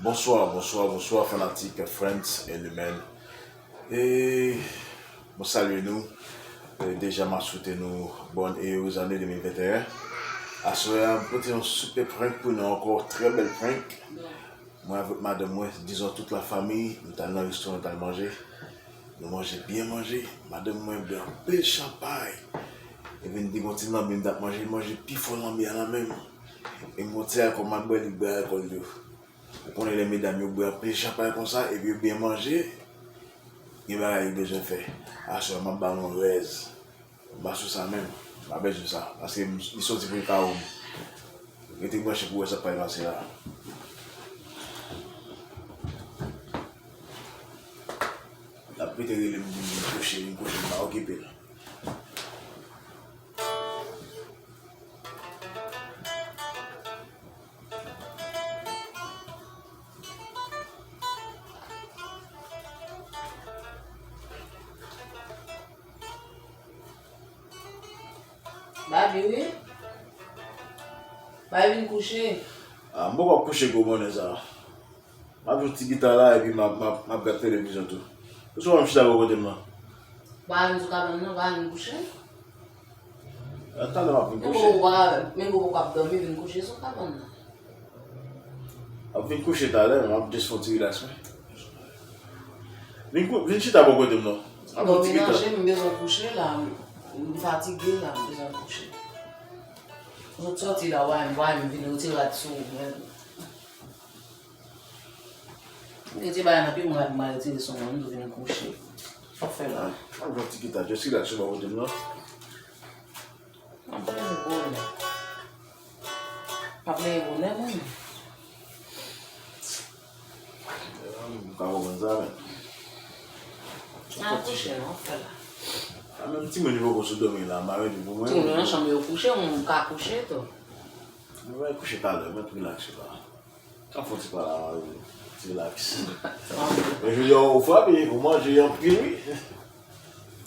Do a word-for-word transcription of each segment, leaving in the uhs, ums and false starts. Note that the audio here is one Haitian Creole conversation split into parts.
Bonsoir, bonsoir, bonsoir, fanatik, friends and men. E, mwen salye nou. E, deja, m ap swete nou bonne et heureuse année deux mille vingt et un. Aswè a, m pote yon super prank pou nou ankò, trè bèl prank. Mwen avèk madanm mwen, dizon tout la famiy, nou t al nan restoran, nou t al manje. Nou manje byen manje, madanm mwen bwè anpil chanpay. Epi n te gon ti lanbi, n t ap manje, manje pi fò lanbi a nan men m. E m gon ti alkòl, m ap bwè, li bwè alkòl yo. Ou konnen lè medam yo bwè anpil chanpay konsa, epi yo byen manje, gen bagay yo bezwen fè. Aswè a, m ap ba nou rèz. M pa sou sa menm. M pa bezwen sa. Paske m, li soti pou l ka ou m. Rete branche pou w wè sa k pral pase la. L ap rete rele m pou m vin kouche, vin kouche, m pa okipe l. Babi, wi. Babi vin kouche. Ah, m poko ap kouche gwo bonè sa. M ap jwe ti gita la epi m ap, m ap, m ap gad televizyon tou. Ou sou wè m chita bò kote m nan? Ba vin sou kabann nan, ba vin kouche. Ah, talè m ap vin kouche. Menm ou pa, menm ou poko ap dòmi, vin kouche sou kabann nan. M ap vin kouche talè, m ap just fè yon ti relax mwen. Vin kou-, vin chita bò kote m non. M ap fè yon ti gita. Dòmi nan je m, m bezwen kouche la. M fatige la, m bezwen kouche. Ou sot sòti la, w a, w a vin retire rad sou ou menm. Retire bagay nan pye m, rad m a retire sou mwen, m tou vin kouche. Sa w fè la? M ap fè yon ti gita, just relax sou bò kote m non. M ap plede bonè. M ap plede bonè, mwen. M ka konprann sa, men. Nan kouche, non, fè la. A, menm timoun yo poko sou dòmi la, m a rete pou mwen. Timoun yo nan chanm yo kouche, mwen ka kouche tou. Mwen va kouche talè, mwen relax la. Ka fè ti pale avè w, ti relax. Men jodi a ou frape, ou manje anpil wi.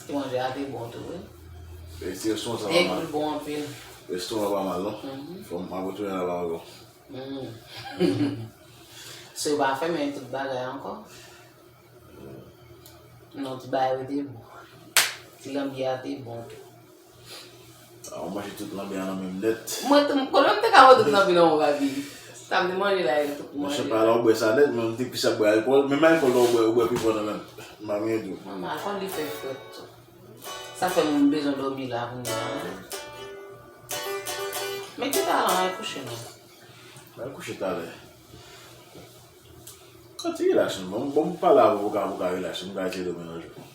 Ti manje a te bon tou wi. E ti restoran sa pa mal. Te bon anpil. Restoran pa mal non. Mhm. Fò m ap retounen laba ankò. Mm. Se yo pa fèmen tout bagay ankò. Non, ti bagay yo te bon. Ti lanbi a te bon tou. Ah, ou manje tout lanbi a nan men m nèt. Mwen tou, konnen m te ka wè tout lanbi nan men w, Babi. Sa m te manje la, e tout manje. Monchè, pa la ou bwè sa nèt, men m te plis ap bwè alkòl. Menm alkòl la ou bwè, ou bwè pi fò nan men m. M pa byen di w. Manman, alkòl li fè frèt tou. Sa fè moun bezwen dòmi la kounye a. Men ki talan al kouche non. Al kouche talè. Yon ti relax, bon, bon, m pale avè w, ou ka, ou ka relax, m ka eseye dòmi nan jou.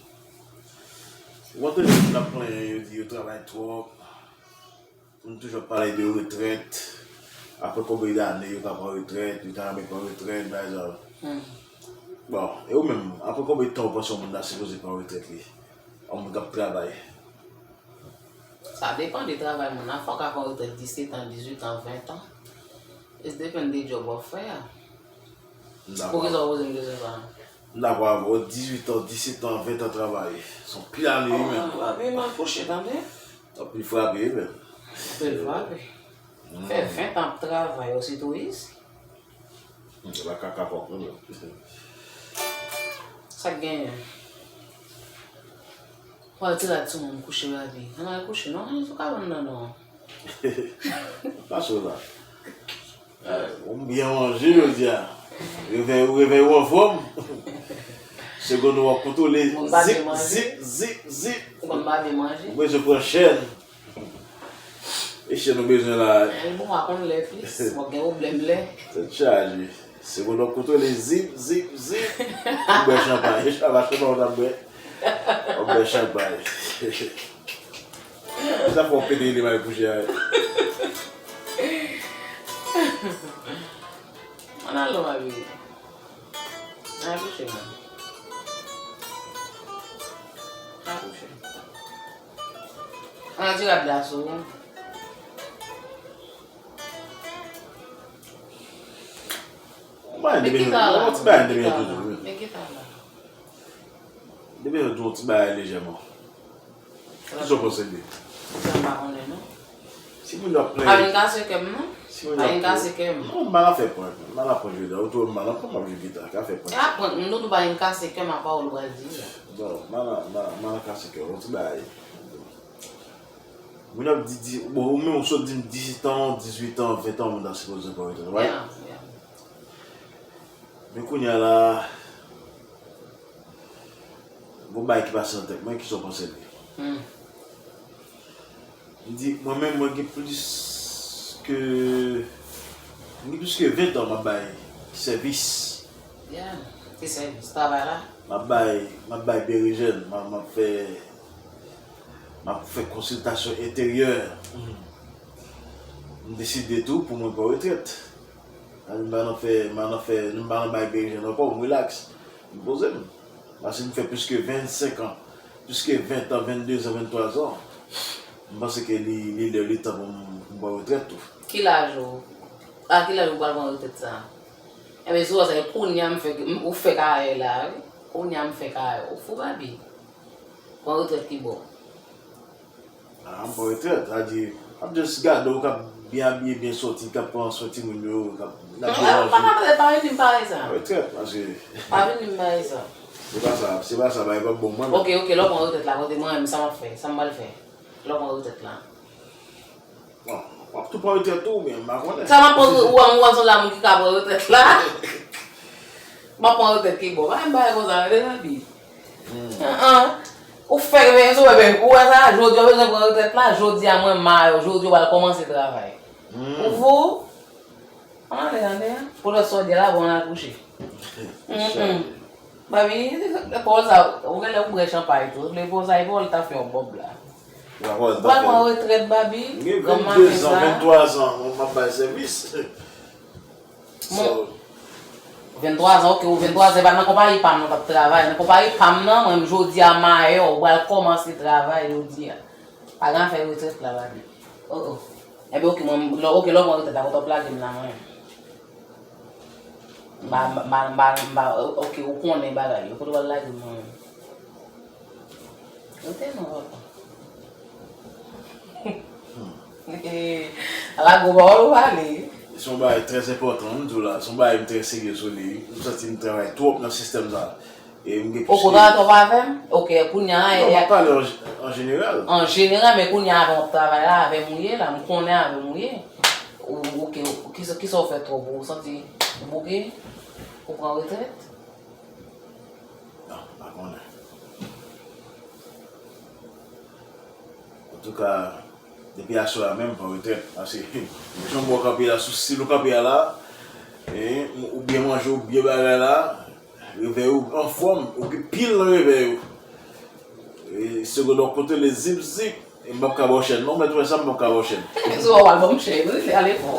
Ou konn tande moun ap plenyen, yo di yo travay twòp. Moun toujou ap pale de retrèt. Apre konbyen dane yo ka pran retrèt, yo ta renmen pran retrèt, bagay sa yo. Hmm. Bon, e ou menm, apre konbyen tan ou panse yon moun ta sipoze pran retrèt li? Yon moun k ap travay. Sa depann de travay moun nan. Fò w ka pran retrèt disèt an, dizuit an, ven an. It depend de djòb w ap fè a. M dakò. Poukisa w poze m kesyon sa a? M dakò avè w. Dizuit an, disèt an, ven an travay. Se yon pil ane wi menm. Anpil frape, tande. Anpil frape wi menm. Anpil frape. Mm. Fè ven an ap travay, ou se touris? Hmm, se pa kaka pòp non menm. Sa k genyen? Pral ti rad sou moun kouche Babi. Ann al kouche non, ann sou kabann nan non. Pase w la. Ou byen manje jodi a. Revèy, revèy ou anfòm. Segonn ou ap kontwole. Zip, zip, zip, zip. Ou konn pa byen manje. Ou bezwen pran chèn. E chèn ou bezwen la. Li bon, pa konn lè plis. Mwen gen pwoblèm lè. Tèt chaje. Se bon, donk, kontwole zip, zip, zip. Ou bwè chanpay. E chanpay, chanpay ou t ap bwè. Ou bwè chanpay. Sa fè w pete li mal kouche a. Ann al non, Babi. Ann al kouche, man. Ann al kouche. Ann al di rad la sou ou. Mwen, men depi kita la, yon ti bagay men depi kita la, toujou, men kita la. Depi yon ti bagay lejèman. Kisa w panse de? Sa m pa konnen non. Si moun yo ap plenyen. Pa vin kase kè m non. Si mwen Pa gen kase kè m. Non, m pa nan fè prank. M pa nan prank jodi a. Ou twò m pa nan prank, m ap jwe gita. Ka fè prank. E pa prank, m tou pa gen kase kè m apa w pral di la. Bon, m pa nan, m pa nan, m pa nan kase kè w. Yon ti bagay. Moun ap di, di, bon, ou menm ou sot di m disèt an, dizuit an, ven an, moun ta sipoze pran retrèt, right? Yeah, yeah. Men kounye a la, gon bagay ki pase nan tèt mwen, kisa w panse de li? Hmm. M di, mwen menm, mwen gen plis ke, mwen gen plis ke ven an m ap bay sèvis. Yeah, ki sèvis? Travay la? M ap bay, m ap bay berejèn, m ap, m ap fè, m ap fè konsiltasyon enteryè. M deside tou pou mwen pran retrèt. Sa vle di m pa nan fè, m pa nan fè, m pa nan bay berejèn ankò, m rilaks. M poze m. Paske m fè plis ke vennsenk an, plis ke ven an, venndezan, venntwazan. M panse ke li, li lè, li tan pou m, pou m pran retrèt tou. Ki laj ou? A ki laj ou pral pran retrèt sa? Enben, sou sa, kounye a m fè, m, ou fè kayè la, wi. Kounye a m fè kayè. Ou fou, Babi? Pran retrèt ki bò? Ah, m pran retrèt, sa di, m ap just gade w k ap byen abiye, byen sòti, k ap pran swen timoun yo, k ap, n ap byen manje. Pa, pa, pa vin di m parèy sa. Retrèt, paske Pa vin di m parèy sa. Se pa sa, se pa sa, bagay p ap bon mwen menm. Ok, ok, lè w pran retrèt la, kote mwen menm, sa m ap fè, sa m pral fè? Lè w pran retrèt la. Bon, w ap tou pran retrèt tou, oubyen m pa konnen. Sa m ap pran, ou wè m, ou wè m se yon moun ki ka pran retrèt la. M ap pran retrèt ki bò. Pa gen bagay konsa, tande, Babi. An, an. Ou fèk veye sou mwen, men ou wè sa, jodi a w bezwen pran retrèt la, jodi a mwen mayò, jodi w pral kòmanse travay. Ou fou? Ann ale, tande, pou lòt sòdi a la, bon, al kouche. Mm, mm. Babi, pawòl sa, ou genlè ou bwè chanpay tou. Lè pawòl sa, e pawòl ta fè yon bòb la. Ou pral pran retrèt, Babi, granm maten sa. Vennde zan, venntwa zan, mwen m ap bay sèvis. Bon. Venntwa zan, ok, ou venntwa zan, e pa nan konpayi pa m nan w t ap travay. Nan konpayi pa m nan, mwen menm jodi a mayò, ou pral kòmanse travay jodi a. Pa gen afè retrèt la, Babi. Oh, oh. Enben, ok, mwen, lè, ok, lè w pran retrèt la, kote w ap lage m la, mwen? M pa, m pa, m pa, m pa, ok, ou konnen bagay yo, kote w pral lage m, mwen? Rete non, papa. Ala gwo pawòl ou pale. Se yon bagay trè enpòtan, m di w la, se yon bagay m trè serye sou li. M santi m travay twòp nan sistèm sa. E m gen plis. Ou konn twòp avè m? Ok, kounye a, non, m ap pale an, an jeneral. An jeneral, men kounye a avè m ap travay la, avè m ou ye la, m konnen avè m ou ye. Ou, ok, ou, kisa, kisa w fè twòp? Ou santi ou bouke? Ou pran retrèt? Non, m pa konnen. Antouka, depi aswè a menm, m pran retrèt. Paske, jan w kanpe la, sou stil ou kanpe a la, e, ou byen manje, ou byen bagay la, revèy ou anfòm, ou gen pil nan revèy ou. E, segond w ap kontwole zip, zip. E m p ap ka ba w chèn non, mèt wè sa, m p ap ka ba w chèn. Sou w al ban m chèn, wi, se ale fò.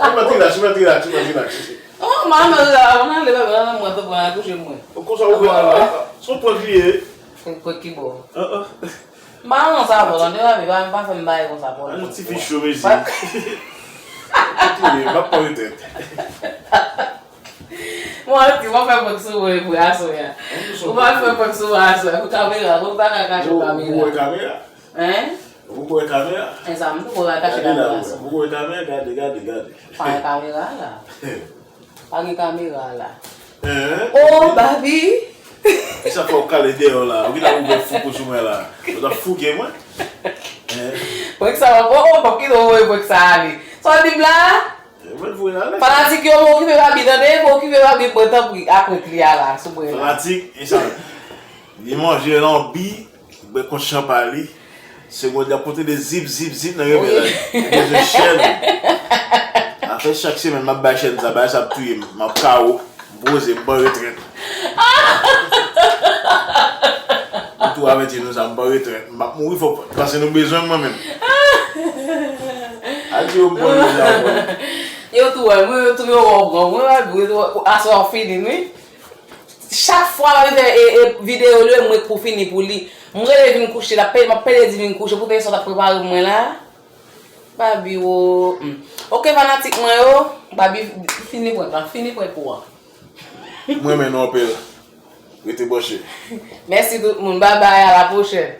Ou mèt rilaks, ou mèt rilaks, ou mèt rilaks. Oh, mwen menm la, mwen ale, mwen te pran akouche mwen. Ou konsa ou wè, se yon prank li ye. Prank ki bò? M pa nan sa, Paul, tande, Babi, pa, pa fè m bagay konsa, Paul. An nou ti fi cho, mezi. Koute, m ap pran retrèt. Mwen di, mwen fè prank sou mwen pou aswè a. Ou pa fè prank sou mwen aswè a, pou kamera, pou pa ka kache kamera. Ou wè kamera? Hein? Ou wè kamera? E sa, m tou wè kache kamera sou mwen. Ou wè kamera, gade, gade, gade. Pa gen kamera la. Pa gen kamera la. Hein? Oh, Babi! Kisa fè w kale dèyè w la? Ou gentan ouvè fouko sou mwen la. Ou t ap fouke mwen? Hein? Prank sa, oh, oh, pap kite w voye prank sa ale. Sa w di m la? Mwen voye ale. Fanatik yo, mwen okipe Babi, tande, mwen okipe Babi, mwen tanpri, apre pli a la, sou mwen la. Fanatik, e sa, li manje lanbi, bwè kont chanpay li, se mwen ap pote de zip, zip, zip nan revèy la. Li bezwen chèn. Apre chak semèn, m ap bay chèn sa, bagay sa ap touye m, m ap K O. M poze, m pran retrèt. M tou avèti nou sa, m pran retrèt. M ap mouri fò, paske nou bezwen mwen menm. Al di yo m pran retrèt. Yo tou wè mwen, yo tou yo wè w pran mwen, aswè w fini, wi. Chak fwa m fè, e, e, videyo li, m ret pou fini pou li. M rele vin kouche, l ap pede, m ap pede di vin kouche, poutan e sa w t ap prepare pou mwen la. Babi, wo. Hmm. Ok, fanatik mwen yo, Babi fini prank lan, fini prank ou an. M renmen nou anpil. Rete branche. Mèsi tout moun. Babay, a la pwochèn.